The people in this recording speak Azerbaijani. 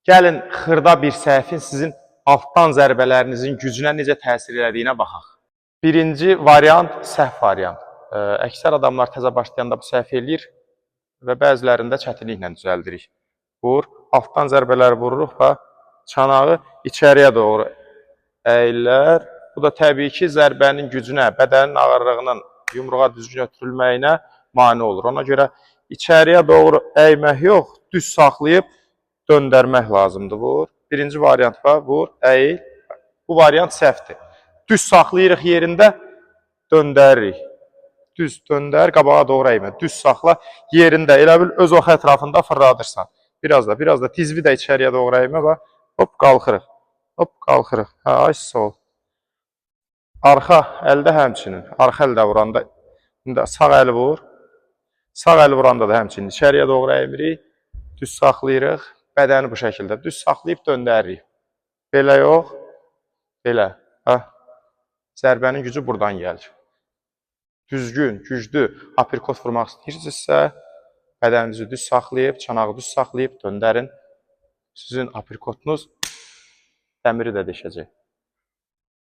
Gəlin xırda bir səhvin sizin altdan zərbələrinizin gücünə necə təsir elədiyinə baxaq. Birinci variant səhv variant. Əksər adamlar təzə başlayanda bu səhv eləyir və bəzilərində çətinliklə düzəldirik. Vur, altdan zərbələri vururuq və çanağı içəriyə doğru əyirlər. Bu da təbii ki, zərbənin gücünə, bədənin ağırlığının yumruğa düzgün ötürülməyinə mane olur. Ona görə içəriyə doğru əymək yox, düz saxlayıb döndərmək lazımdır. Vur. Birinci variant var, vur, əyil. Bu variant səhvdir. Düz saxlayırıq yerində, döndəririk. Düz döndər, qabağa doğru əymə. Düz saxla yerində. Elə bil öz oxu ətrafında fırladırsan. Biraz da, biraz da dizvi də içəriyə doğru əymə bax. Hop qalxırıq. Hop qalxırıq. Hə, ay sol. Arxa əldə həmçinin. Arxa əldə vuranda indi sağ əli vur. Sağ əli vuranda da həmçinin içəriyə doğru əymirik. Düz saxlayırıq. Bədəni bu şəkildə düz saxlayıb döndəririk. Belə yox. Belə. Hə. Zərbənin gücü burdan gəlir. Düzgün, güclü aprikot vurmaq istəyirsinizsə, bədəninizi düz saxlayıb, çanağı düz saxlayıb döndərin. Sizin aprikotunuz dəmiri də deşəcək.